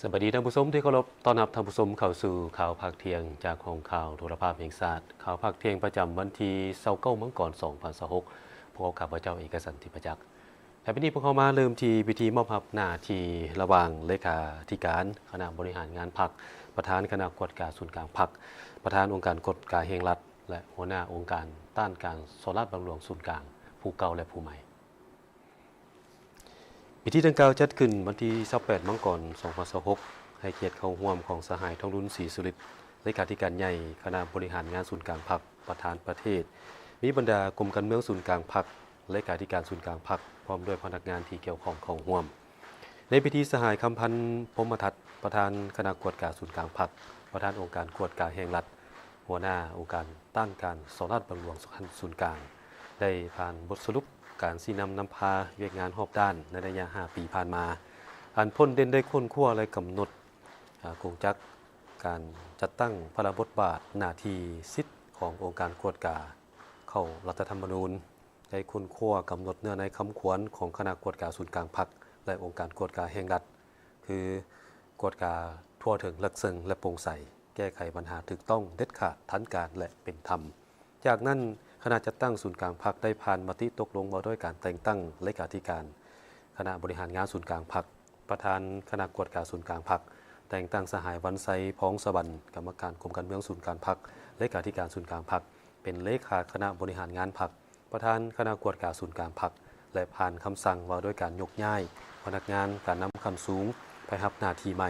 ສະບາຍດີທ່ານຜູ້ຊົມທີ່ເຄົາລົບ, ຕ້ອນຮັບທ່ານຜູ້ຊົມເຂົ້າສູ່ຂ່າວພາກທ່ຽງຈາກຫ້ອງຂ່າວໂທລະພາບແຫ່ງຊາດ. ຂ່າວພາກທ່ຽງປະຈຳວັນທີຊາວເກົ້າ ມັງກອນ ສອງພັນຊາວຫົກ ພວກເຮົາ ຂ້າພະເຈົ້າ ເອກະສັນ ທິບພະຈັກ. ແລະ ມື້ນີ້ພວກເຮົາມາເລີ່ມທີ່ພິທີມອບຮັບໜ້າທີ່ລະຫວ່າງເລຂາທິການຄະນະບໍລິຫານງານພັກ, ປະທານຄະນະກວດກາສູນກາງພັກ, ປະທານອົງການກວດກາແຫ່ງລັດ ແລະ ຫົວໜ້າອົງການຕ້ານການສໍ້ລາດບັງຫຼວງສູນກາງ ຜູ້ເກົ່າ ແລະ ຜູ້ໃໝ່. ພິທີດັ່ງກ່າວຈັດຂຶ້ນວັນທີຊາວແປດ ມັງກອນ ສອງພັນຊາວຫົກ ໃຫ້ກຽດເຂົ້າຮ່ວມຂອງສະຫາຍ ທອງລຸນ ສີສຸລິດ ເລຂາທິການໃຫຍ່ຄະນະບໍລິຫານງານສູນກາງພັກ, ປະທານປະເທດ, ມີບັນດາກົມການເມືອງສູນກາງພັກ, ເລຂາທິການສູນກາງພັກ ພ້ອມດ້ວຍພະນັກງານທີ່ກ່ຽວຂ້ອງເຂົ້າຮ່ວມ. ໃນພິທີ ສະຫາຍ ຄຳພັນ ພົມມະທັດ ປະທານຄະນະກວດກາສູນກາງພັກ, ປະທານອົງການກວດກາແຫ່ງລັດ, ຫົວໜ້າອົງການຕ້ານການສໍ້ລາດບັງຫຼວງຂັ້ນສູນກາງ ໄດ້ຜ່ານບົດສະຫຼຸບການຊີ້ນຳນຳພາວຽກງານຮອບດ້ານໃນໄລຍະຫ້າປີຜ່ານມາ, ອັນພົ້ນເດັ່ນໄດ້ຄົ້ນຄວ້າ ແລະ ກຳນົດ ອາ ກົງຈັກການຈັດຕັ້ງພາລະບົດບາດ, ໜ້າທີ່, ສິດຂອງອົງການກວດກາເຂົ້າລັດຖະທຳມະນູນ, ໄດ້ຄົ້ນຄວ້າກຳນົດເນື້ອໃນຄຳຂວັນຂອງຄະນະກວດກາສູນກາງພັກ ແລະ ອົງການກວດກາແຫ່ງລັດ ຄື ກວດກາທົ່ວເຖິງ, ເລິກເຊິ່ງ ແລະ ໂປ່ງໃສ, ແກ້ໄຂບັນຫາຖືກຕ້ອງ, ເດັດຂາດ, ທັນການ ແລະ ເປັນທຳ. ຈາກນັ້ນ, ຄະນະຈັດຕັ້ງສູນກາງພັກໄດ້ຜ່ານມະຕິຕົກລົງວ່າດ້ວຍການແຕ່ງຕັ້ງເລຂາທິການຄະນະບໍລິຫານງານສູນກາງພັກ, ປະທານຄະນະກວດກາສູນກາງພັກ, ແຕ່ງຕັ້ງສະຫາຍ ວັນໄຊ ພອງສະຫວັນ ກຳມະການກົມການເມືອງສູນກາງພັກ, ເລຂາທິການສູນກາງພັກ ເປັນເລຂາຄະນະບໍລິຫານງານພັກ, ປະທານຄະນະກວດກາສູນກາງພັກ ແລະ ຜ່ານຄຳສັ່ງວ່າດ້ວຍການຍົກຍ້າຍພະນັກງານການນຳຂັ້ນສູງໄປຮັບໜ້າທີ່ໃໝ່,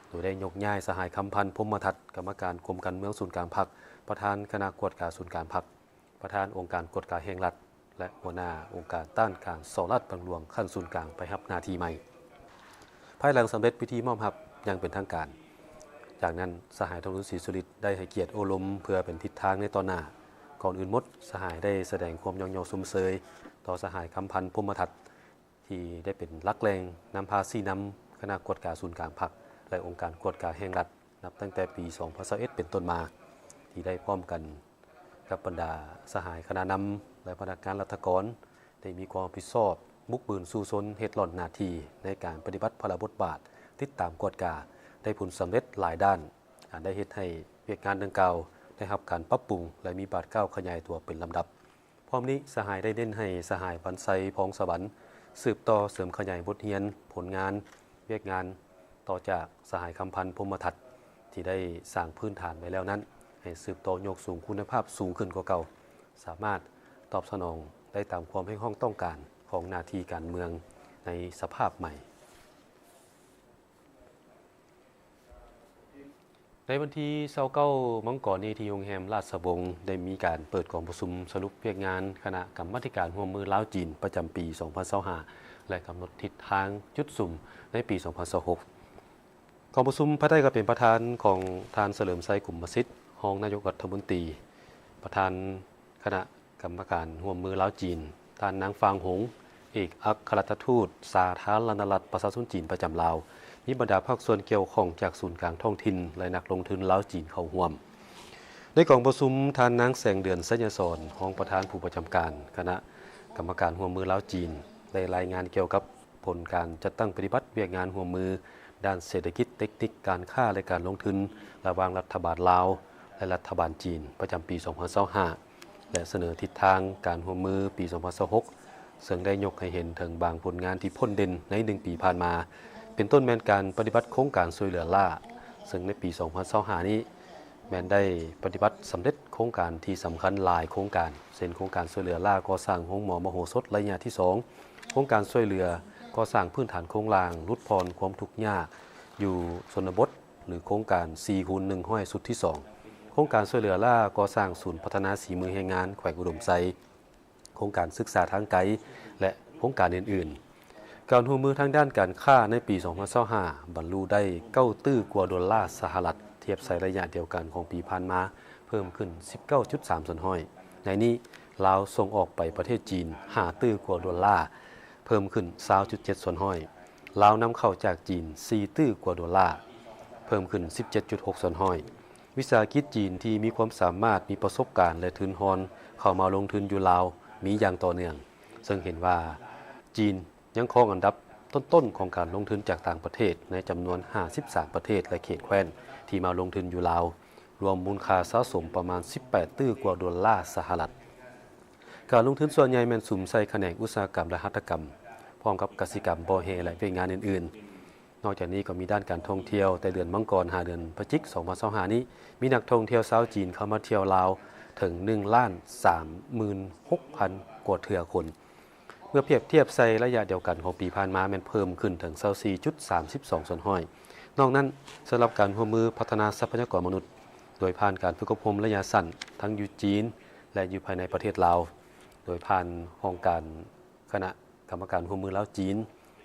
ໂດຍໄດ້ຍົກຍ້າຍສະຫາຍ ຄຳພັນ ພົມມະທັດ ກຳມະການກົມການເມືອງສູນກາງພັກ, ປະທານຄະນະກວດກາສູນກາງພັກ, ປະທານອົງການກວດກາແຫ່ງລັດ ແລະ ຫົວໜ້າອົງການຕ້ານການສໍ້ລາດບັງຫຼວງຂັ້ນສູນກາງໄປຮັບໜ້າທີ່ໃໝ່. ພາຍຫຼັງສຳເລັດພິທີມອບຮັບຢ່າງເປັນທາງການ, ຈາກນັ້ນ ສະຫາຍ ທອງລຸນ ສີສຸລິດ ໄດ້ໃຫ້ກຽດໂອ້ລົມເພື່ອເປັນທິດທາງໃນຕໍ່ໜ້າ. ກ່ອນອື່ນໝົດ, ສະຫາຍໄດ້ສະແດງຄວາມຍ້ອງຍໍຊົມເຊີຍຕໍ່ສະຫາຍ ຄຳພັນ ພົມມະທັດ ທີ່ໄດ້ເປັນຫຼັກແຫຼ່ງນຳພາຊີ້ນຳຄະນະກວດກາສູນກາງພັກ ແລະ ອົງການກວດກາແຫ່ງລັດ ນັບຕັ້ງແຕ່ປີສອງພັນຊາວເອັດເປັນຕົ້ນມາ, ທີ່ໄດ້ພ້ອມກັນກັບບັນດາສະຫາຍຄະນະນຳ ແລະ ພະນັກງານລັດຖະກອນ ໄດ້ມີຄວາມຮັບຜິດຊອບ, ບຸກບືນສູ້ຊົນ, ເຮັດລ້ອນໜ້າທີ່ໃນການປະຕິບັດພາລະບົດບາດ, ຕິດຕາມກວດກາ, ໄດ້ຜົນສຳເລັດຫຼາຍດ້ານ, ອັນໄດ້ເຮັດໃຫ້ວຽກງານດັ່ງກ່າວໄດ້ຮັບການປັບປຸງ ແລະ ມີບາດກ້າວຂະຫຍາຍຕົວເປັນລຳດັບ. ພ້ອມນີ້, ສະຫາຍໄດ້ເນັ້ນໃຫ້ສະຫາຍ ວັນໄຊ ພອງສະຫວັນ ສືບຕໍ່ເສີມຂະຫຍາຍບົດຮຽນ, ຜົນງານ, ວຽກງານຕໍ່ຈາກສະຫາຍ ຄຳພັນ ພົມມະທັດ ທີ່ໄດ້ສ້າງພື້ນຖານໄວ້ແລ້ວນັ້ນ, ໃຫ້ສືບຕໍ່ຍົກສູງຄຸນນະພາບສູງຂຶ້ນກວ່າເກົ່າ, ສາມາດຕອບສະໜອງໄດ້ຕາມຄວາມຮຽກຮ້ອງຕ້ອງການຂອງໜ້າທີ່ການເມືອງໃນສະພາບໃໝ່. ໃນວັນທີຊາວເກົ້າ ມັງກອນນີ້ ທີ່ໂຮງແຮມລາຊະວົງ ໄດ້ມີການເປີດກອງປະຊຸມສະຫຼຸບວຽກງານຄະນະກຳມາທິການຮ່ວມມືລາວ-ຈີນ ປະຈຳປີສອງພັນຊາວຫ້າ ແລະ ກຳນົດທິດທາງຈຸດສຸມໃນປີສອງພັນຊາວຫົກ. ກອງປະຊຸມພາຍໃຕ້ການເປັນປະທານຂອງທ່ານ ສະເຫຼີມໄຊ ກຸມມະສິດ ຮອງນາຍົກລັດຖະມົນຕີ, ປະທານຄະນະກຳມະການຮ່ວມມືລາວ-ຈີນ, ທ່ານນາງ ຟາງ ຫົງ ເອກອັກຄະລັດຖະທູດສາທາລະນະລັດປະຊາຊົນຈີນປະຈຳລາວ, ມີບັນດາພາກສ່ວນກ່ຽວຂ້ອງຈາກສູນກາງທ້ອງຖິ່ນ ແລະ ນັກລົງທຶນລາວ-ຈີນເຂົ້າຮ່ວມ. ໃນກອງປະຊຸມ, ທ່ານນາງ ແສງເດືອນ ໄຊຍະສອນ ຮອງປະທານຜູ້ປະຈຳການຄະນະກຳມະການຮ່ວມມືລາວ-ຈີນ ໄດ້ລາຍງານກ່ຽວກັບ ຜົນການຈັດຕັ້ງປະຕິບັດວຽກງານຮ່ວມມືດ້ານເສດຖະກິດ, ເຕັກນິກ, ການຄ້າ ແລະ ການລົງທຶນ ລະຫວ່າງລັດຖະບານລາວ ແລະ ລັດຖະບານຈີນ ປະຈຳປີສອງພັນຊາວຫ້າ ແລະ ສະເໜີທິດທາງການຮ່ວມມືປີສອງພັນຊາວຫົກ ເຊິ່ງໄດ້ຍົກໃຫ້ເຫັນເຖິງບາງຜົນງານທີ່ພົ້ນເດັ່ນໃນໜຶ່ງປີຜ່ານມາ, ເປັນຕົ້ນແມ່ນການປະຕິບັດໂຄງການຊ່ວຍເຫຼືອລ້າ, ເຊິ່ງໃນປີສອງພັນຊາວຫ້ານີ້ ແມ່ນໄດ້ປະຕິບັດສຳເລັດໂຄງການທີ່ສຳຄັນຫຼາຍໂຄງການ, ເຊັ່ນ ໂຄງການຊ່ວຍເຫຼືອລ້າກໍ່ສ້າງໂຮງໝໍມະໂຫສົດໄລຍະທີສອງ, ໂຄງການຊ່ວຍເຫຼືອກໍ່ສ້າງພື້ນຖານໂຄງລ່າງຫຼຸດຜ່ອນຄວາມທຸກຍາກຢູ່ຊົນນະບົດ ຫຼື ໂຄງການສີ່ຄູນໜຶ່ງຮ້ອຍຊຸດທີສອງ, ໂຄງການຊ່ວຍເຫຼືອລ້າກໍ່ສ້າງສູນພັດທະນາສີມືແຮງງານແຂວງອຸດົມໄຊ, ໂຄງການສຶກສາທາງໄກ ແລະ ໂຄງການອື່ນໆ. ການຮ່ວມມືທາງດ້ານການຄ້າໃນປີສອງພັນຊາວຫ້າ ບັນລຸໄດ້ເກົ້າຕື້ກວ່າໂດລາສະຫະລັດ, ທຽບໃສ່ໄລຍະດຽວກັນຂອງປີຜ່ານມາ ເພີ່ມຂຶ້ນສິບເກົ້າຈຸດສາມສ່ວນຮ້ອຍ. ໃນນີ້, ລາວສົ່ງອອກໄປປະເທດຈີນຫ້າຕື້ກວ່າໂດລາ, ເພີ່ມຂຶ້ນຊາວຈຸດເຈັດສ່ວນຮ້ອຍ. ລາວນຳເຂົ້າຈາກຈີນສີ່ຕື້ກວ່າໂດລາ, ເພີ່ມຂຶ້ນສິບເຈັດຈຸດຫົກສ່ວນຮ້ອຍ. ວິສາຫະກິດຈີນທີ່ມີຄວາມສາມາດ, ມີປະສົບການ ແລະ ທຶນຮອນເຂົ້າມາລົງທຶນຢູ່ລາວມີຢ່າງຕໍ່ເນື່ອງ, ເຊິ່ງເຫັນວ່າຈີນຍັງຄອງອັນດັບ ຕົ້ນໆຂອງການລົງທຶນຈາກຕ່າງປະເທດ ໃນຈຳນວນຫ້າສິບສາມປະເທດ ແລະ ເຂດແຄວ້ນ ທີ່ມາລົງທຶນຢູ່ລາວ, ລວມມູນຄ່າສະສົມປະມານສິບແປດຕື້ກວ່າໂດລາສະຫະລັດ. ການລົງທຶນສ່ວນໃຫຍ່ແມ່ນສຸມໃສ່ຂະແໜງອຸດສາຫະກຳ ແລະ ຫັດຖະກຳ, ພ້ອມກັບກະສິກຳ, ບໍ່ແຮ່ ແລະ ວຽກງານອື່ນໆ. ນອກຈາກນີ້ກໍມີດ້ານການທ່ອງທ່ຽວ, ແຕ່ເດືອນມັງກອນຫາເດືອນພະຈິກ ສອງພັນຊາວຫ້ານີ້ ມີນັກທ່ອງທ່ຽວຊາວຈີນເຂົ້າມາທ່ຽວລາວເຖິງໜຶ່ງລ້ານສາມໝື່ນຫົກພັນກວ່າເທື່ອຄົນ. ເມື່ອປຽບທຽບໃສ່ໄລຍະດຽວກັນຂອງປີຜ່ານມາ ແມ່ນເພີ່ມຂຶ້ນເຖິງຊາວສີ່ຈຸດສາມສິບສອງສ່ວນຮ້ອຍ. ນອກນັ້ນ, ສຳລັບການຮ່ວມມືພັດທະນາຊັບພະຍາກອນມະນຸດ ໂດຍຜ່ານການຝຶກອົບຮົມໄລຍະສັ້ນ ທັງຢູ່ຈີນ ແລະ ຢູ່ພາຍໃນປະເທດລາວ, ໂດຍຜ່ານຫ້ອງການຄະນະກຳມະການຮ່ວມມືລາວ-ຈີນ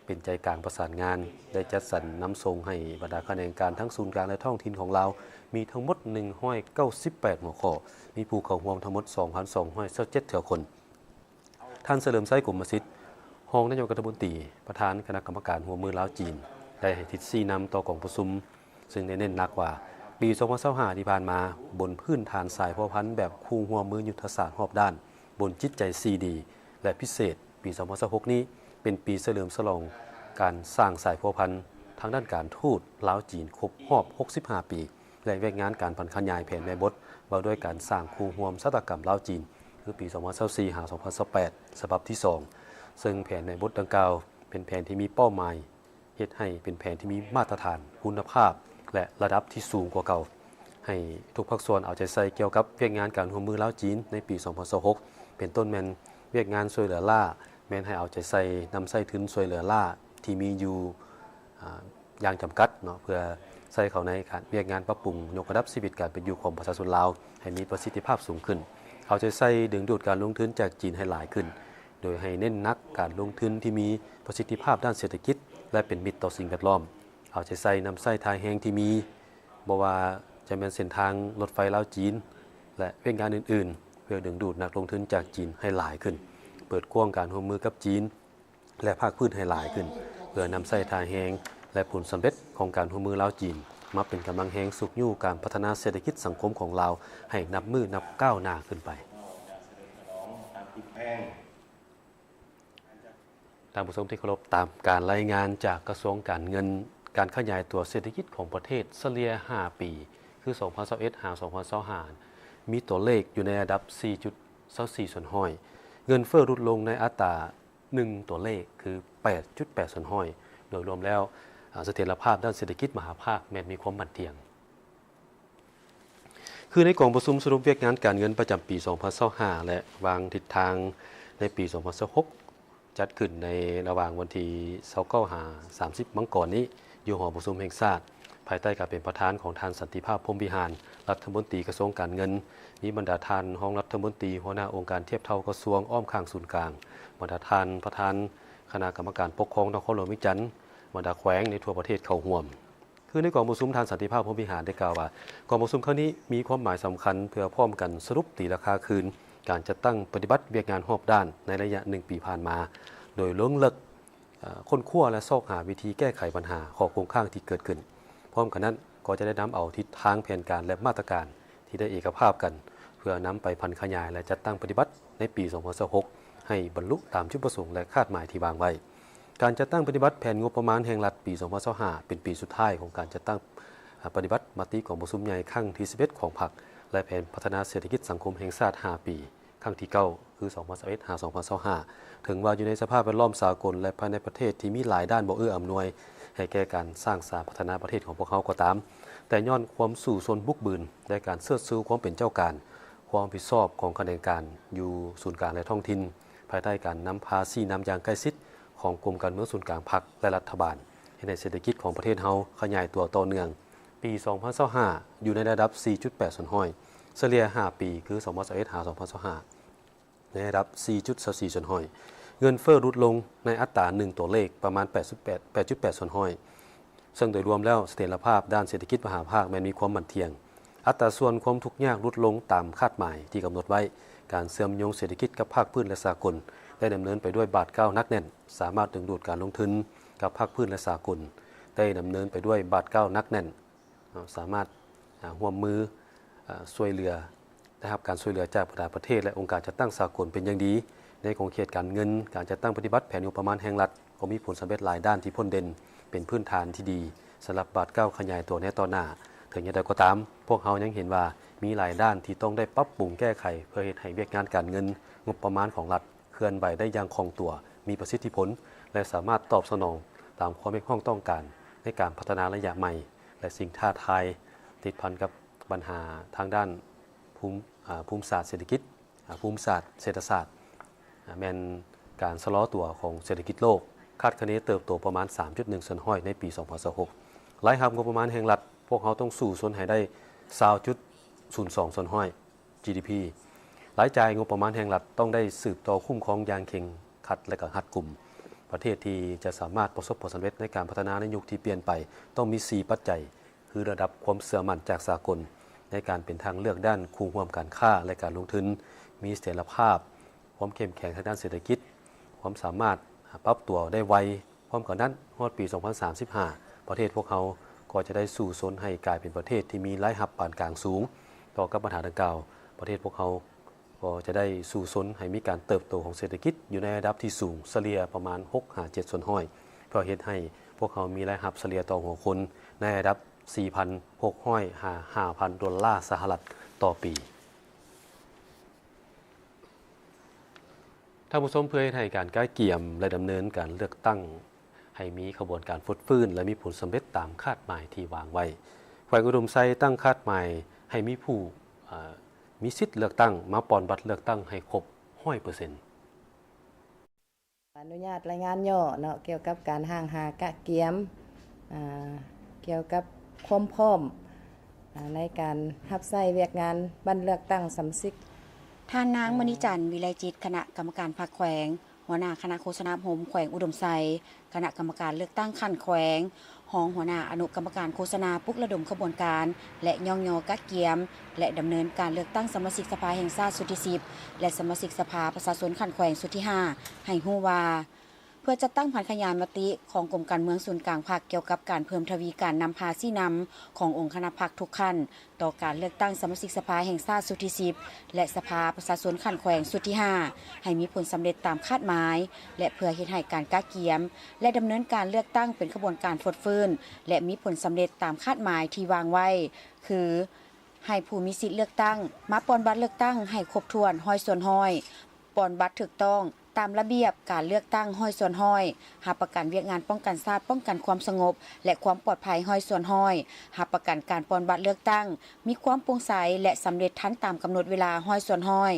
ເປັນໃຈກາງປະສານງານ, ໄດ້ຈັດສັນນຳສົ່ງໃຫ້ບັນດາຂະແໜງການທັງສູນກາງ ແລະ ທ້ອງຖິ່ນຂອງລາວ ມີທັງໝົດໜຶ່ງຮ້ອຍເກົ້າສິບແປດຫົວຂໍ້, ມີຜູ້ເຂົ້າຮ່ວມທັງໝົດສອງພັນສອງຮ້ອຍຊາວເຈັດເທື່ອຄົນ. ທ່ານ ສະເຫຼີມໄຊ ກົມມະສິດ ຮອງນາຍົກລັດຖະມົນຕີ, ປະທານຄະນະກຳມະການຮ່ວມມືລາວ-ຈີນ ໄດ້ໃຫ້ທິດຊີ້ນຳຕໍ່ກອງປະຊຸມ, ຊຶ່ງໄດ້ເນັ້ນໜັກວ່າ ປີສອງພັນຊາວຫ້າທີ່ຜ່ານມາ, ບົນພື້ນຖານສາຍພົວພັນແບບຄູ່ຮ່ວມມືຍຸດທະສາດຮອບດ້ານ, ບົນຈິດໃຈສີ່ດີ ແລະ ພິເສດ, ປີສອງພັນຊາວຫົກນີ້ ເປັນປີສະເຫຼີມສະຫຼອງການສ້າງສາຍພົວພັນທາງດ້ານການທູດລາວ-ຈີນຄົບຮອບຫົກສິບຫ້າປີ. ແລະ ວຽກງານການຜັນຂະຫຍາຍແຜນແມ່ບົດວ່າດ້ວຍການສ້າງຄູ່ຮ່ວມຊະຕາກຳລາວ-ຈີນ ຄືປີສອງພັນຊາວສີ່ຫາສອງພັນຊາວແປດ ສະບັບທີສອງ, ເຊິ່ງແຜນແມ່ບົດດັ່ງກ່າວເປັນແຜນທີ່ມີເປົ້າໝາຍເຮັດໃຫ້ເປັນແຜນທີ່ມີມາດຕະຖານ, ຄຸນນະພາບ ແລະ ລະດັບທີ່ສູງກວ່າເກົ່າ, ໃຫ້ທຸກພາກສ່ວນເອົາໃຈໃສ່ກ່ຽວກັບວຽກງານການຮ່ວມມືລາວ-ຈີນໃນປີສອງພັນຊາວຫົກ ເປັນຕົ້ນແມ່ນວຽກງານຊ່ວຍເຫຼືອລ້າ, ແມ່ນໃຫ້ເອົາໃຈໃສ່ນຳໃຊ້ທຶນຊ່ວຍເຫຼືອລ້າທີ່ມີຢູ່ ອາ ຢ່າງຈຳກັດເນາະ ເພື່ອໃຊ້ເຂົ້າໃນການວຽກງານປັບປຸງຍົກລະດັບຊີວິດການເປັນຢູ່ຂອງປະຊາຊົນລາວໃຫ້ມີປະສິດທິພາບສູງຂຶ້ນ, ເອົາໃຈໃສ່ດຶງດູດການລົງທຶນຈາກຈີນໃຫ້ຫຼາຍຂຶ້ນ, ໂດຍໃຫ້ເນັ້ນໜັກການລົງທຶນທີ່ມີປະສິດທິພາບດ້ານເສດຖະກິດ ແລະ ເປັນມິດຕໍ່ສິ່ງແວດລ້ອມ, ເອົາໃຈໃສ່ນຳໃຊ້ທ່າແຮງທີ່ມີ, ບໍ່ວ່າຈະແມ່ນເສັ້ນທາງລົດໄຟລາວ-ຈີນ ແລະ ວຽກງານອື່ນໆ ເພື່ອດຶງດູດນັກລົງທຶນຈາກຈີນໃຫ້ຫຼາຍຂຶ້ນ, ເປີດກວ້າງການຮ່ວມມືກັບຈີນ ແລະ ພາກພື້ນໃຫ້ຫຼາຍຂຶ້ນ, ເພື່ອນຳໃຊ້ທ່າແຮງ ແລະ ຜົນສຳເລັດຂອງການຮ່ວມມືລາວ-ຈີນ ມາເປັນກຳລັງແຮງຊຸກຍູ້ການພັດທະນາເສດຖະກິດສັງຄົມຂອງລາວໃຫ້ນັບມື້ນັບກ້າວໜ້າຂຶ້ນໄປ. ທ່ານຜູ້ຊົມທີ່ເຄົາລົບ, ຕາມການລາຍງານຈາກກະຊວງການເງິນ, ການຂະຫຍາຍຕົວເສດຖະກິດຂອງປະເທດສະເລ່ຍຫ້າປີ ຄື ສອງພັນຊາວເອັດ ຫາ ສອງພັນຊາວຫ້າ ມີຕົວເລກຢູ່ໃນລະດັບ ສີ່ຈຸດຊາວສີ່ສ່ວນຮ້ອຍ, ເງິນເຟີ້ຫຼຸດລົງໃນອັດຕາ ໜຶ່ງຕົວເລກຄື ແປດຈຸດແປດສ່ວນຮ້ອຍ, ໂດຍລວມແລ້ວ ອາ ສະຖຽນລະພາບດ້ານເສດຖະກິດມະຫາພາກແມ່ນມີຄວາມໝັ້ນທ່ຽງ. ຄືໃນກອງປະຊຸມສະຫຼຸບວຽກງານການເງິນປະຈຳປີສອງພັນຊາວຫ້າ ແລະ ວາງທິດທາງໃນປີສອງພັນຊາວຫົກ ຈັດຂຶ້ນໃນລະຫວ່າງວັນທີຊາວເກົ້າ ຫາ ສາມສິບ ມັງກອນນີ້ ຢູ່ຫໍປະຊຸມແຫ່ງຊາດ, ພາຍໃຕ້ການເປັນປະທານຂອງທ່ານ ສັນຕິພາບ ພົມວິຫານ ລັດຖະມົນຕີກະຊວງການເງິນ, ມີບັນດາທ່ານຮອງລັດຖະມົນຕີ, ຫົວໜ້າອົງການທຽບເທົ່າກະຊວງອ້ອມຂ້າງສູນກາງ, ບັນດາທ່ານປະທານຄະນະກຳມະການປົກຄອງນະຄອນຫຼວງວຽງຈັນ, ບັນດາແຂວງໃນທົ່ວປະເທດເຂົ້າຮ່ວມ. ຄືໃນກອງປະຊຸມ, ທ່ານ ສັນຕິພາບ ພົມວິຫານ ໄດ້ກ່າວວ່າ ກອງປະຊຸມຄັ້ງນີ້ມີຄວາມໝາຍສຳຄັນເພື່ອພ້ອມກັນສະຫຼຸບຕີລາຄາຄືນການຈັດຕັ້ງປະຕິບັດວຽກງານຮອບດ້ານໃນໄລຍະໜຶ່ງປີຜ່ານມາ, ໂດຍລົງເລິກ ເອີ ຄົ້ນຄວ້າ ແລະ ຊອກຫາວິທີແກ້ໄຂບັນຫາຂໍ້ຄົງຄ້າງທີ່ເກີດຂຶ້ນ. ພ້ອມກັນນັ້ນກໍຈະໄດ້ນຳເອົາທິດທາງແຜນການ ແລະ ມາດຕະການທີ່ໄດ້ເອກະພາບກັນ ເພື່ອນຳໄປຜັນຂະຫຍາຍ ແລະ ຈັດຕັ້ງປະຕິບັດໃນປີສອງພັນຊາວຫົກ ໃຫ້ບັນລຸຕາມຈຸດປະສົງ ແລະ ຄາດໝາຍທີ່ວາງໄວ້. ການຈັດຕັ້ງປະຕິບັດແຜນງົບປະມານແຫ່ງລັດປີສອງພັນຊາວຫ້າ ເປັນປີສຸດທ້າຍຂອງການຈັດຕັ້ງປະຕິບັດມະຕິກອງປະຊຸມໃຫຍ່ຄັ້ງທີສິບເອັດຂອງພັກ ແລະ ແຜນພັດທະນາເສດຖະກິດສັງຄົມແຫ່ງຊາດຫ້າປີ ຄັ້ງທີເກົ້າ ຄື ສອງພັນຊາວເອັດ ຫາ ສອງພັນຊາວຫ້າ. ເຖິງວ່າຢູ່ໃນສະພາບແວດລ້ອມສາກົນ ແລະ ພາຍໃນປະເທດທີ່ມີຫຼາຍດ້ານບໍ່ເອື້ອອຳນວຍໃຫ້ແກ່ການສ້າງສາພັດທະນາປະເທດຂອງພວກເຮົາກໍຕາມ, ແຕ່ຍ້ອນຄວາມສູ້ຊົນບຸກບືນ ແລະ ການເຊີດຊູຄວາມເປັນເຈົ້າການ, ຄວາມຮັບຜິດຊອບຂອງຂະແໜງການຢູ່ສູນກາງ ແລະ ທ້ອງຖິ່ນ, ພາຍໃຕ້ການນຳພາຊີ້ນຳຢ່າງໃກ້ຊິດຂອງກົມການເມືອງສູນກາງພັກ ແລະ ລັດຖະບານ, ເຮັດໃຫ້ເສດຖະກິດຂອງປະເທດເຮົາຂະຫຍາຍຕົວຕໍ່ເນື່ອງ. ປີສອງພັນຊາວຫ້າ ຢູ່ໃນລະດັບ ສີ່ຈຸດແປດສ່ວນຮ້ອຍ, ສະເລ່ຍຫ້າປີ ຄື ສອງພັນຊາວເອັດ ຫາ ສອງພັນຊາວຫ້າ ໃນລະດັບ ສີ່ຈຸດຊາວສີ່ສ່ວນຮ້ອຍ. ເງິນເຟີ້ຫຼຸດລົງໃນອັດຕາໜຶ່ງຕົວເລກປະມານ ແປດຈຸດແປດ ແປດຈຸດແປດສ່ວນຮ້ອຍ, ເຊິ່ງໂດຍລວມແລ້ວ ສະຖຽນລະພາບດ້ານເສດຖະກິດມະຫາພາກແມ່ນມີຄວາມໝັ້ນທ່ຽງ. ອັດຕາສ່ວນຄວາມທຸກຍາກຫຼຸດລົງຕາມຄາດໝາຍທີ່ກຳນົດໄວ້. ການເຊື່ອມໂຍງເສດຖະກິດກັບພາກພື້ນ ແລະ ສາກົນ ໄດ້ດຳເນີນໄປດ້ວຍບາດກ້າວໜັກແໜ້ນ, ສາມາດດຶງດູດການລົງທຶນກັບພາກພື້ນ ແລະ ສາກົນ ໄດ້ດຳເນີນໄປດ້ວຍບາດກ້າວໜັກແໜ້ນ. ເນາະ ສາມາດ ອາ ຮ່ວມມື ອາ ຊ່ວຍເຫຼືອ ໄດ້ຮັບການຊ່ວຍເຫຼືອຈາກບັນດາປະເທດ ແລະ ອົງການຈັດຕັ້ງສາກົນເປັນຢ່າງດີ ໃນຂົງເຂດການເງິນ, ການຈັດຕັ້ງປະຕິບັດແຜນງົບປະມານແຫ່ງລັດ, ກໍມີຜົນສຳເລັດຫຼາຍດ້ານທີ່ພົ້ນເດັ່ນ ເປັນພື້ນຖານທີ່ດີສຳລັບບາດກ້າວຂະຫຍາຍຕົວໃນຕໍ່ໜ້າ. ເຖິງຢ່າງໃດກໍຕາມ, ພວກເຮົາຍັງເຫັນວ່າມີຫຼາຍດ້ານທີ່ຕ້ອງໄດ້ປັບປຸງແກ້ໄຂ ເພື່ອເຮັດໃຫ້ວຽກງານການເງິນ, ງົບປະມານຂອງລັດ ເຄື່ອນໄຫວໄດ້ຢ່າງຄ່ອງຕົວ, ມີປະສິດທິຜົນ ແລະ ສາມາດຕອບສະໜອງຕາມຄວາມຮຽກຮ້ອງຕ້ອງການໃນການພັດທະນາໄລຍະໃໝ່ ແລະ ສິ່ງທ້າທາຍຕິດພັນກັບບັນຫາທາງດ້ານພູມ ອາ ພູມສາດເສດຖະກິດ, ອາ ພູມສາດເສດຖະສາດ, ອາ ແມ່ນການຊະລໍຕົວຂອງເສດຖະກິດໂລກ, ຄາດຄະເນເຕີບໂຕປະມານສາມຈຸດໜຶ່ງສ່ວນຮ້ອຍໃນປີສອງພັນຊາວຫົກ. ລາຍຮັບງົບປະມານແຫ່ງລັດ, ພວກເຮົາຕ້ອງສູ້ຊົນໃຫ້ໄດ້ຊາວຈຸດສູນສອງສ່ວນຮ້ອຍ ຈີດີພີ. ລາຍຈ່າຍງົບປະມານແຫ່ງລັດຕ້ອງໄດ້ສືບຕໍ່ຄຸ້ມຄອງຢ່າງເຄັ່ງຄັດ ແລະ ກໍຮັດກຸມ. ປະເທດທີ່ຈະສາມາດປະສົບຜົນສຳເລັດໃນການພັດທະນາໃນຍຸກທີ່ປ່ຽນໄປ ຕ້ອງມີສີ່ປັດໄຈ ຄື ລະດັບຄວາມເຊື່ອໝັ້ນຈາກສາກົນໃນການເປັນທາງເລືອກດ້ານຄູ່ຮ່ວມການຄ້າ ແລະ ການລົງທຶນ, ມີສະຖຽນລະພາບ, ຄວາມເຂັ້ມແຂງທາງດ້ານເສດຖະກິດ, ຄວາມສາມາດປັບຕົວໄດ້ໄວ. ພ້ອມກັນນັ້ນ, ຮອດປີສອງພັນສາມສິບຫ້າ ປະເທດພວກເຮົາກໍຈະໄດ້ສູ້ຊົນໃຫ້ກາຍເປັນປະເທດທີ່ມີລາຍຮັບປານກາງສູງ. ຕໍ່ກັບບັນຫາດັ່ງກ່າວ, ປະເທດພວກເຮົາກໍຈະໄດ້ສູ້ຊົນໃຫ້ມີການເຕີບໂຕຂອງເສດຖະກິດຢູ່ໃນລະດັບທີ່ສູງ, ສະເລ່ຍປະມານຫົກຫາເຈັດສ່ວນຮ້ອຍ ເພື່ອເຮັດໃຫ້ພວກເຮົາມີລາຍຮັບສະເລ່ຍຕໍ່ຫົວຄົນໃນລະດັບສີ່ພັນຫົກຮ້ອຍຫາຫ້າພັນໂດລາສະຫະລັດຕໍ່ປີ. ທ່ານຜູ້ຊົມ, ເພື່ອເຮັດໃຫ້ການກະກຽມ ແລະ ດຳເນີນການເລືອກຕັ້ງໃຫ້ມີຂະບວນການຟົດຟື້ນ ແລະ ມີຜົນສຳເລັດຕາມຄາດໝາຍທີ່ວາງໄວ້, ແຂວງອຸດົມໄຊຕັ້ງຄາດໝາຍໃຫ້ມີຜູ້ ເອີ ມີສິດເລືອກຕັ້ງມາປ່ອນບັດເລືອກຕັ້ງໃຫ້ຄົບຮ້ອຍເປີເຊັນ. ອະນຸຍາດລາຍງານຫຍໍ້ເນາະ ກ່ຽວກັບການຮ່າງຫາກະກຽມ ອາ ກ່ຽວກັບຄວາມພ້ອມ ອາ ໃນການຮັບໃຊ້ວຽກງານບັດເລືອກຕັ້ງສະມາຊິກ. ທ່ານນາງ ມະນີຈັນ ວິໄລຈິດ ຄະນະກຳມະການພັກແຂວງ, ຫົວໜ້າຄະນະໂຄສະນາອົບຮົມແຂວງອຸດົມໄຊ, ຄະນະກຳມະການເລືອກຕັ້ງຂັ້ນແຂວງ, ຮອງຫົວໜ້າອະນຸກຳມະການໂຄສະນາ ປຸກລະດົມຂະບວນການ ແລະ ຍ້ອງຍໍກະກຽມ ແລະ ດຳເນີນການເລືອກຕັ້ງສະມາຊິກສະພາແຫ່ງຊາດຊຸດທີສິບ ແລະ ສະມາຊິກສະພາປະຊາຊົນຂັ້ນແຂວງຊຸດທີຫ້າ ໃຫ້ຮູ້ວ່າ ເພື່ອຈັດຕັ້ງຜັນຂະຫຍາຍມະຕິຂອງກົມການເມືອງສູນກາງພັກ ກ່ຽວກັບການເພີ່ມທະວີການນຳພາຊີ້ນຳຂອງອົງຄະນະພັກທຸກຂັ້ນ ຕໍ່ການເລືອກຕັ້ງສະມາຊິກສະພາແຫ່ງຊາດຊຸດທີສິບ ແລະ ສະພາປະຊາຊົນຂັ້ນແຂວງຊຸດທີຫ້າ ໃຫ້ມີຜົນສຳເລັດຕາມຄາດໝາຍ ແລະ ເພື່ອເຮັດໃຫ້ການກະກຽມ ແລະ ດຳເນີນການເລືອກຕັ້ງເປັນຂະບວນການຟົດຟື້ນ ແລະ ມີຜົນສຳເລັດຕາມຄາດໝາຍທີ່ວາງໄວ້ ຄື ໃຫ້ຜູ້ມີສິດເລືອກຕັ້ງມາປ່ອນບັດເລືອກຕັ້ງໃຫ້ຄົບຖ້ວນຮ້ອຍສ່ວນຮ້ອຍ, ປ່ອນບັດຖືກຕ້ອງຕາມລະບຽບການເລືອກຕັ້ງຮ້ອຍສ່ວນຮ້ອຍ, ຮັບປະກັນວຽກງານປ້ອງກັນຊາດ, ປ້ອງກັນຄວາມສະຫງົບ ແລະ ຄວາມປອດໄພຮ້ອຍສ່ວນຮ້ອຍ, ຮັບປະກັນການປ່ອນບັດເລືອກຕັ້ງມີຄວາມໂປ່ງໃສ ແລະ ສຳເລັດທັນຕາມກຳນົດເວລາຮ້ອຍສ່ວນຮ້ອຍ.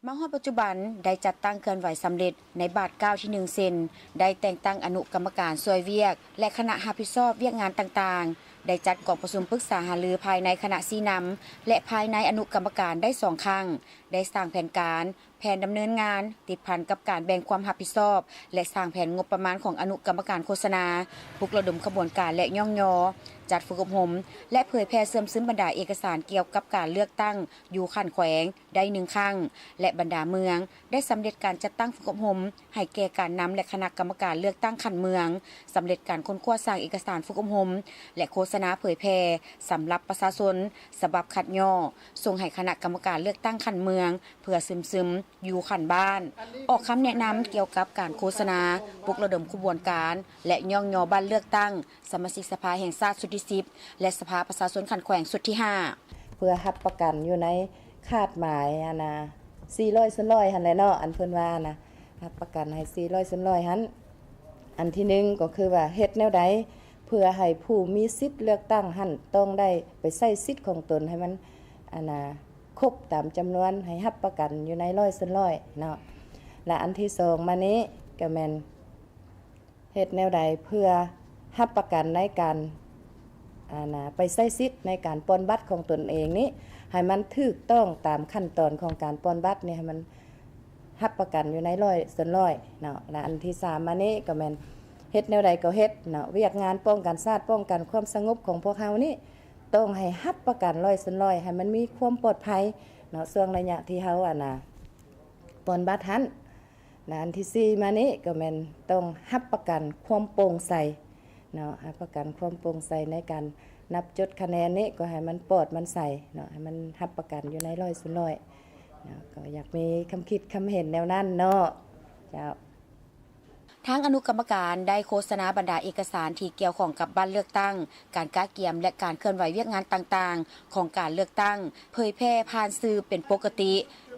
ມາຮອດປັດຈຸບັນ ໄດ້ຈັດຕັ້ງເຄື່ອນໄຫວສຳເລັດໃນບາດກ້າວທີໜຶ່ງ ເຊັ່ນ ໄດ້ແຕ່ງຕັ້ງອະນຸກຳມະການຊ່ວຍວຽກ ແລະ ຄະນະຮັບຜິດຊອບວຽກງານຕ່າງໆ, ໄດ້ຈັດກອງປະຊຸມປຶກສາຫາລືພາຍໃນຄະນະຊີ້ນຳ ແລະ ພາຍໃນອະນຸກຳມະການໄດ້ສອງຄັ້ງ, ໄດ້ສ້າງແຜນການ, ແຜນດຳເນີນງານ ຕິດພັນກັບການແບ່ງຄວາມຮັບຜິດຊອບ ແລະ ສ້າງແຜນງົບປະມານຂອງອະນຸກຳມະການໂຄສະນາ, ປຸກລະດົມຂະບວນການ ແລະ ຍ້ອງຍໍ, ຈັດຝຶກອົບຮົມ ແລະ ເຜີຍແຜ່ເຊື່ອມຊຶມບັນດາເອກະສານກ່ຽວກັບການເລືອກຕັ້ງຢູ່ຂັ້ນແຂວງ ໄດ້ໜຶ່ງຄັ້ງ ແລະ ບັນດາເມືອງໄດ້ສຳເລັດການຈັດຕັ້ງຝຶກອົບຮົມໃຫ້ແກ່ການນຳ ແລະ ຄະນະກຳມະການເລືອກຕັ້ງຂັ້ນເມືອງ, ສຳເລັດການຄົ້ນຄວ້າສ້າງເອກະສານຝຶກອົບຮົມ ແລະ ໂຄສະນາເຜີຍແຜ່ສຳລັບປະຊາຊົນ ສະບັບຄັດຍໍ ສົ່ງໃຫ້ຄະນະກຳມະການເລືອກຕັ້ງຂັ້ນເມືອງ ເພື່ອຊຶມຊຶມຢູ່ຂັ້ນບ້ານ, ອອກຄຳແນະນຳກ່ຽວກັບການໂຄສະນາ, ປຸກລະດົມຂະບວນການ ແລະ ຍ້ອງຍໍບັດເລືອກຕັ້ງ ສະມາຊິກສະພາແຫ່ງຊາດຊຸດທີສິບ ແລະ ສະພາປະຊາຊົນຂັ້ນແຂວງຊຸດທີຫ້າ ເພື່ອຮັບປະກັນຢູ່ໃນຄາດໝາຍ ອັນນ່າ ສີ່ຮ້ອຍສ່ວນຮ້ອຍຫັ້ນແຫຼະເນາະ ອັນເພິ່ນວ່ານະ ຮັບປະກັນໃຫ້ສີ່ຮ້ອຍສ່ວນຮ້ອຍຫັ້ນ. ອັນທີໜຶ່ງກໍຄືວ່າເຮັດແນວໃດເພື່ອໃຫ້ຜູ້ມີສິດເລືອກຕັ້ງຫັ້ນຕ້ອງໄດ້ໄປໃຊ້ສິດຂອງຕົນໃຫ້ມັນ ອັນນ່າ ຄົບຕາມຈຳນວນ ໃຫ້ຮັບປະກັນຢູ່ໃນຮ້ອຍສ່ວນຮ້ອຍເນາະ. ແລະ ອັນທີສອງມານີ້ກໍແມ່ນ ເຮັດແນວໃດເພື່ອຮັບປະກັນໃນການ ອັນນ່າ ໄປໃຊ້ສິດໃນການປ່ອນບັດຂອງຕົນເອງນີ້ ໃຫ້ມັນຖືກຕ້ອງຕາມຂັ້ນຕອນຂອງການປ່ອນບັດນີ້ ໃຫ້ມັນຮັບປະກັນຢູ່ໃນຮ້ອຍສ່ວນຮ້ອຍເນາະ. ແລະ ອັນທີສາມມານີ້ກໍແມ່ນ ເຮັດແນວໃດກໍເຮັດເນາະ ວຽກງານປ້ອງກັນຊາດ ປ້ອງກັນຄວາມສະຫງົບຂອງພວກເຮົານີ້ ຕ້ອງໃຫ້ຮັບປະກັນຮ້ອຍສ່ວນຮ້ອຍ ໃຫ້ມັນມີຄວາມປອດໄພເນາະ ຊ່ວງໄລຍະທີ່ເຮົາ ອັນນ່າ ປ່ອນບັດຫັ້ນ. ແລະ ອັນທີສີ່ມານີ້ກໍແມ່ນຕ້ອງຮັບປະກັນຄວາມໂປ່ງໃສເນາະ ຮັບປະກັນຄວາມໂປ່ງໃສໃນການນັບຈົດຄະແນນນີ້ ກໍໃຫ້ມັນປອດມັນໃສເນາະ ໃຫ້ມັນຮັບປະກັນຢູ່ໃນຮ້ອຍສ່ວນຮ້ອຍເນາະ. ກໍຢາກມີຄຳຄິດຄຳເຫັນແນວນັ້ນເນາະ ເຈົ້າ. ທາງອະນຸກຳມະການໄດ້ໂຄສະນາບັນດາເອກະສານທີ່ກ່ຽວຂ້ອງກັບວັນເລືອກຕັ້ງ, ການກະກຽມ ແລະ ການເຄື່ອນໄຫວວຽກງານຕ່າງໆຂອງການເລືອກຕັ້ງ, ເຜີຍແຜ່ຜ່ານສື່ເປັນປົກກະຕິ.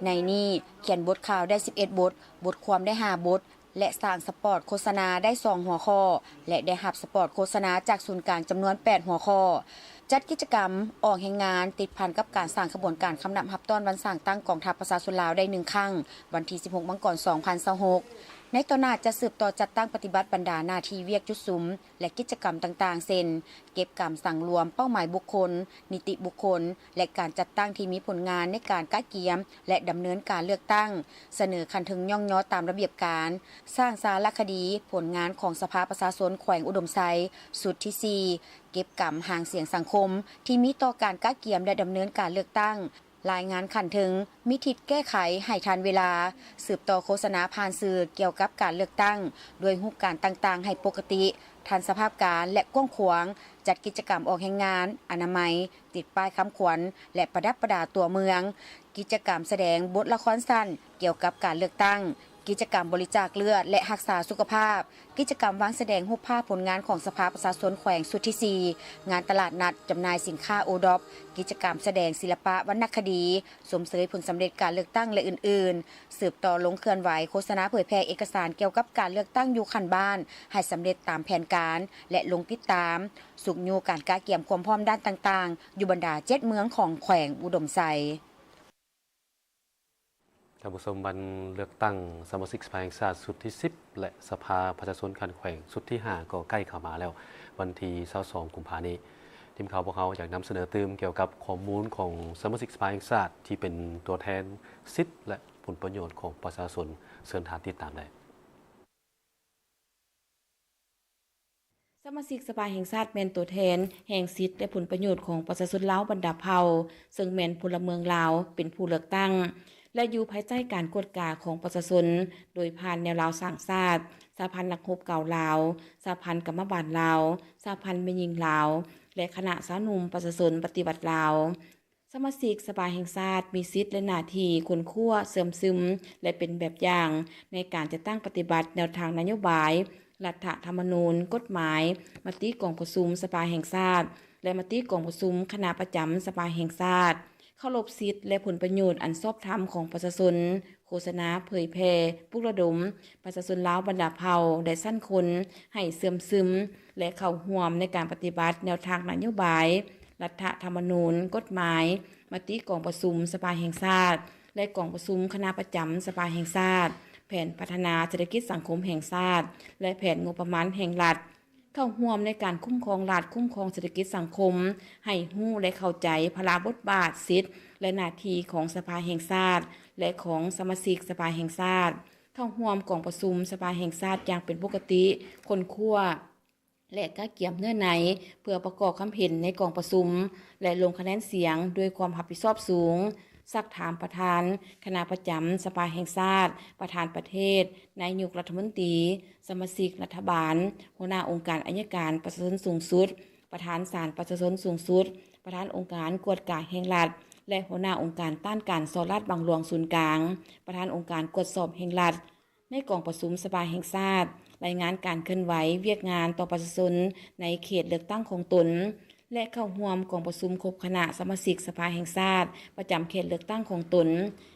ໃນນີ້ຂຽນບົດຂ່າວໄດ້ສິບເອັດບົດ, ບົດຄວາມໄດ້ຫ້າບົດ ແລະ ສ້າງສະປອດໂຄສະນາໄດ້ສອງຫົວຂໍ້ ແລະ ໄດ້ຮັບສະປອດໂຄສະນາຈາກສູນກາງຈຳນວນແປດຫົວຂໍ້. ຈັດກິດຈະກຳອອກແຮງງານຕິດພັນກັບການສ້າງຂະບວນການຄຳນັບຮັບຕ້ອນວັນສ້າງຕັ້ງກອງທັບປະຊາຊົນລາວໄດ້ໜຶ່ງຄັ້ງ, ວັນທີສິບຫົກ ມັງກອນ ສອງພັນຊາວຫົກ. ໃນຕໍ່ໜ້າຈະສືບຕໍ່ຈັດຕັ້ງປະຕິບັດບັນດາໜ້າທີ່ວຽກຈຸດສຸມ ແລະ ກິດຈະກຳຕ່າງໆ ເຊັ່ນ ເກັບກຳສັງລວມເປົ້າໝາຍບຸກຄົນ, ນິຕິບຸກຄົນ ແລະ ການຈັດຕັ້ງທີ່ມີຜົນງານໃນການກະກຽມ ແລະ ດຳເນີນການເລືອກຕັ້ງ, ສະເໜີຂັ້ນເທິງຍ້ອງຍໍຕາມລະບຽບການ, ສ້າງສາລະຄະດີຜົນງານຂອງສະພາປະຊາຊົນແຂວງອຸດົມໄຊ ຊຸດທີສີ່ ເກັບກຳຫາງສຽງສັງຄົມທີ່ມີຕໍ່ການກະກຽມ ແລະ ດຳເນີນການເລືອກຕັ້ງ, ລາຍງານຂັ້ນເທິງມີທິດແກ້ໄຂໃຫ້ທັນເວລາ, ສືບຕໍ່ໂຄສະນາຜ່ານສື່ກ່ຽວກັບການເລືອກຕັ້ງ ດ້ວຍຮູບການຕ່າງໆໃຫ້ປົກກະຕິ, ທັນສະພາບການ ແລະ ກວ້າງຂວາງ, ຈັດກິດຈະກຳອອກແຮງງານ, ອະນາໄມ, ຕິດປ້າຍຄຳຂວັນ ແລະ ປະດັບປະດາຕົວເມືອງ, ກິດຈະກຳສະແດງບົດລະຄອນສັ້ນກ່ຽວກັບການເລືອກຕັ້ງ, ກິດຈະກຳບໍລິຈາກເລືອດ ແລະ ຮັກສາສຸຂະພາບ, ກິດຈະກຳວາງສະແດງຮູບພາບຜົນງານຂອງສະພາປະຊາຊົນແຂວງຊຸດທີສີ່, ງານຕະຫຼາດນັດຈຳໜ່າຍສິນຄ້າໂອດອບ, ກິດຈະກຳສະແດງສິລະປະວັນນະຄະດີ, ຊົມເຊີຍຜົນສຳເລັດການເລືອກຕັ້ງ ແລະ ອື່ນໆ. ສືບຕໍ່ລົງເຄື່ອນໄຫວໂຄສະນາເຜີຍແຜ່ເອກະສານກ່ຽວກັບການເລືອກຕັ້ງຢູ່ຂັ້ນບ້ານໃຫ້ສຳເລັດຕາມແຜນການ ແລະ ລົງຕິດຕາມ, ຊຸກຍູ້ການກະກຽມຄວາມພ້ອມດ້ານຕ່າງໆ ຢູ່ບັນດາເຈັດເມືອງຂອງແຂວງອຸດົມໄຊ. ທ່ານຜູ້ຊົມ, ວັນເລືອກຕັ້ງສະມາຊິກສະພາແຫ່ງຊາດຊຸດທີສິບ ແລະ ສະພາປະຊາຊົນຂັ້ນແຂວງຊຸດທີຫ້າກໍໃກ້ເຂົ້າມາແລ້ວ, ວັນທີຊາວສອງ ກຸມພານີ້. ທີມຂ່າວພວກເຮົາຢາກນຳສະເໜີຕື່ມກ່ຽວກັບຂໍ້ມູນຂອງສະມາຊິກສະພາແຫ່ງຊາດທີ່ເປັນຕົວແທນສິດ ແລະ ຜົນປະໂຫຍດຂອງປະຊາຊົນ. ເຊີນທ່ານຕິດຕາມໄດ້. ສະມາຊິກສະພາແຫ່ງຊາດແມ່ນຕົວແທນແຫ່ງສິດ ແລະ ຜົນປະໂຫຍດຂອງປະຊາຊົນລາວບັນດາເຜົ່າ, ເຊິ່ງແມ່ນພົນລະເມືອງລາວເປັນຜູ້ເລືອກຕັ້ງ ແລະ ຢູ່ພາຍໃຕ້ການກວດກາຂອງປະຊາຊົນ ໂດຍຜ່ານແນວລາວສ້າງຊາດ, ສະຫະພັນນັກຮົບເກົ່າລາວ, ສະຫະພັນກຳມະບານລາວ, ສະຫະພັນແມ່ຍິງລາວ ແລະ ຄະນະຊາວໜຸ່ມປະຊາຊົນປະຕິວັດລາວ. ສະມາຊິກສະພາແຫ່ງຊາດມີສິດ ແລະ ໜ້າທີ່ຄົ້ນຄວ້າ, ເຊື່ອມຊຶມ ແລະ ເປັນແບບຢ່າງໃນການຈັດຕັ້ງປະຕິບັດແນວທາງນະໂຍບາຍ, ລັດຖະທຳມະນູນ, ກົດໝາຍ, ມະຕິກອງປະຊຸມສະພາແຫ່ງຊາດ ແລະ ມະຕິກອງປະຊຸມຄະນະປະຈຳສະພາແຫ່ງຊາດ, ເຄົາລົບສິດ ແລະ ຜົນປະໂຫຍດອັນຊອບທຳຂອງປະຊາຊົນ, ໂຄສະນາເຜີຍແຜ່, ປຸກລະດົມປະຊາຊົນລາວບັນດາເຜົ່າ ແລະ ຊັ້ນຄົນໃຫ້ເຊື່ອມຊຶມ ແລະ ເຂົ້າຮ່ວມໃນການປະຕິບັດແນວທາງນະໂຍບາຍ, ລັດຖະທຳມະນູນ, ກົດໝາຍ, ມະຕິກອງປະຊຸມສະພາແຫ່ງຊາດ ແລະ ກອງປະຊຸມຄະນະປະຈຳສະພາແຫ່ງຊາດ, ແຜນພັດທະນາເສດຖະກິດສັງຄົມແຫ່ງຊາດ ແລະ ແຜນງົບປະມານແຫ່ງລັດ, ເຂົ້າຮ່ວມໃນການຄຸ້ມຄອງລັດ, ຄຸ້ມຄອງເສດຖະກິດສັງຄົມ, ໃຫ້ຮູ້ ແລະ ເຂົ້າໃຈພາລະບົດບາດ, ສິດ ແລະ ໜ້າທີ່ຂອງສະພາແຫ່ງຊາດ ແລະ ຂອງສະມາຊິກສະພາແຫ່ງຊາດ, ເຂົ້າຮ່ວມກອງປະຊຸມສະພາແຫ່ງຊາດຢ່າງເປັນປົກກະຕິ, ຄົ້ນຄວ້າ ແລະ ກະກຽມເນື້ອໃນ ເພື່ອປະກອບຄຳເຫັນໃນກອງປະຊຸມ ແລະ ລົງຄະແນນສຽງດ້ວຍຄວາມຮັບຜິດຊອບສູງ, ຊັກຖາມປະທານຄະນະປະຈຳສະພາແຫ່ງຊາດ, ປະທານປະເທດ, ນາຍົກລັດຖະມົນຕີ, ສະມາຊິກລັດຖະບານ, ຫົວໜ້າອົງການໄອຍະການປະຊາຊົນສູງສຸດ, ປະທານສານປະຊາຊົນສູງສຸດ, ປະທານອົງການກວດກາແຫ່ງລັດ ແລະ ຫົວໜ້າອົງການຕ້ານການສໍ້ລາດບັງຫຼວງສູນກາງ, ປະທານອົງການກວດສອບແຫ່ງລັດ. ໃນກອງປະຊຸມສະພາແຫ່ງຊາດ ລາຍງານການເຄື່ອນໄຫວວຽກງານຕໍ່ປະຊາຊົນໃນເຂດເລືອກຕັ້ງຂອງຕົນ ແລະ ເຂົ້າຮ່ວມກອງປະຊຸມຄົບຄະນະສະມາຊິກສະພາແຫ່ງຊາດປະຈຳເຂດເລືອກຕັ້ງຂອງຕົນ,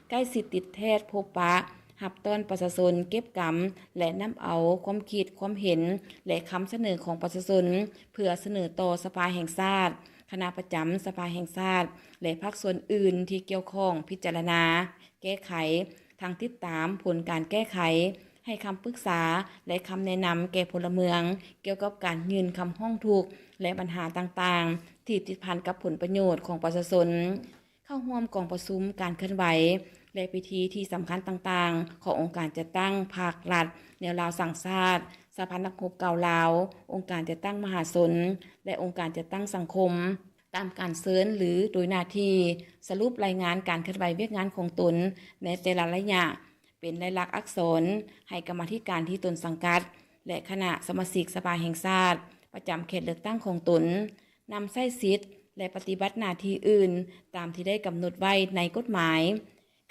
ໃກ້ຊິດຕິດແທດພົບປະ ຮັບຕ້ອນປະຊາຊົນ, ເກັບກຳ ແລະ ນຳເອົາຄວາມຄິດຄວາມເຫັນ ແລະ ຄຳສະເໜີຂອງປະຊາຊົນ ເພື່ອສະເໜີຕໍ່ສະພາແຫ່ງຊາດ, ຄະນະປະຈຳສະພາແຫ່ງຊາດ ແລະ ພາກສ່ວນອື່ນທີ່ກ່ຽວຂ້ອງພິຈາລະນາ, ແກ້ໄຂ, ທັງຕິດຕາມຜົນການແກ້ໄຂ, ໃຫ້ຄຳປຶກສາ ແລະ ຄຳແນະນຳແກ່ພົນລະເມືອງ ກ່ຽວກັບການຍື່ນຄຳຮ້ອງທຸກ ແລະ ບັນຫາຕ່າງໆ ທີ່ຕິດພັນກັບຜົນປະໂຫຍດຂອງປະຊາຊົນ. ເຂົ້າຮ່ວມກອງປະຊຸມ, ການເຄື່ອນໄຫວ ແລະ ພິທີທີ່ສຳຄັນຕ່າງໆ ຂອງອົງການຈັດຕັ້ງພັກລັດແນວລາວສ້າງຊາດ, ສະຫະພັນນັກຮົບເກົ່າລາວ, ອົງການຈັດຕັ້ງມະຫາຊົນ ແລະ ອົງການຈັດຕັ້ງສັງຄົມ ຕາມການເຊີນ ຫຼື ໂດຍໜ້າທີ່, ສະຫຼຸບລາຍງານການເຄື່ອນໄຫວວຽກງານຂອງຕົນໃນແຕ່ລະໄລຍະ ເປັນລາຍລັກອັກສອນໃຫ້ກຳມາທິການທີ່ຕົນສັງກັດ ແລະ ຄະນະສະມາຊິກສະພາແຫ່ງຊາດປະຈຳເຂດເລືອກຕັ້ງຂອງຕົນ ນຳໃຊ້ສິດ ແລະ ປະຕິບັດໜ້າທີ່ອື່ນຕາມທີ່ໄດ້ກຳນົດໄວ້ໃນກົດໝາຍ.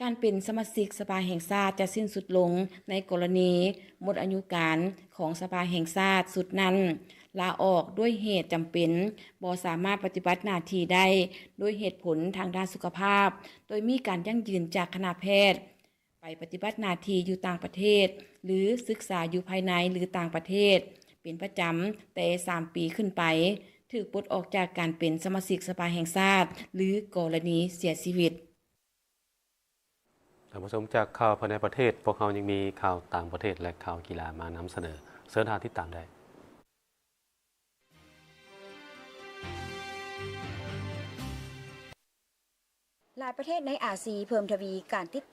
ການເປັນສະມາຊິກສະພາແຫ່ງຊາດຈະສິ້ນສຸດລົງໃນກໍລະນີໝົດອາຍຸການຂອງສະພາແຫ່ງຊາດຊຸດນັ້ນ ລາອອກດ້ວຍເຫດຈຳເປັນ, ບໍ່ສາມາດປະຕິບັດໜ້າທີ່ໄດ້ດ້ວຍເຫດຜົນທາງດ້ານສຸຂະພາບ ໂດຍມີການຢັ້ງຢືນຈາກຄະນະແພດ ໄປປະຕິບັດໜ້າທີ່ຢູ່ຕ່າງປະເທດ ຫຼື ສຶກສາຢູ່ພາຍໃນ ຫຼື ຕ່າງປະເທດ ເປັນປະຈຳແຕ່ສາມປີຂຶ້ນໄປ, ຖືກປົດອອກຈາກການເປັນສະມາຊິກສະພາແຫ່ງຊາດ ຫຼື ກໍລະນີເສຍຊີວິດ. ທ່ານຜູ້ຊົມ, ຈາກຂ່າວພາຍໃນປະເທດ, ພວກເຮົາຍັງມີຂ່າວຕ່າງປະເທດ ແລະ ຂ່າວກິລາມານຳສະເໜີ. ເຊີນທ່ານຕິດຕາມໄດ້. ຫຼາຍປະເທດໃນອາຊີເພີ່ມທະວີການຕິດ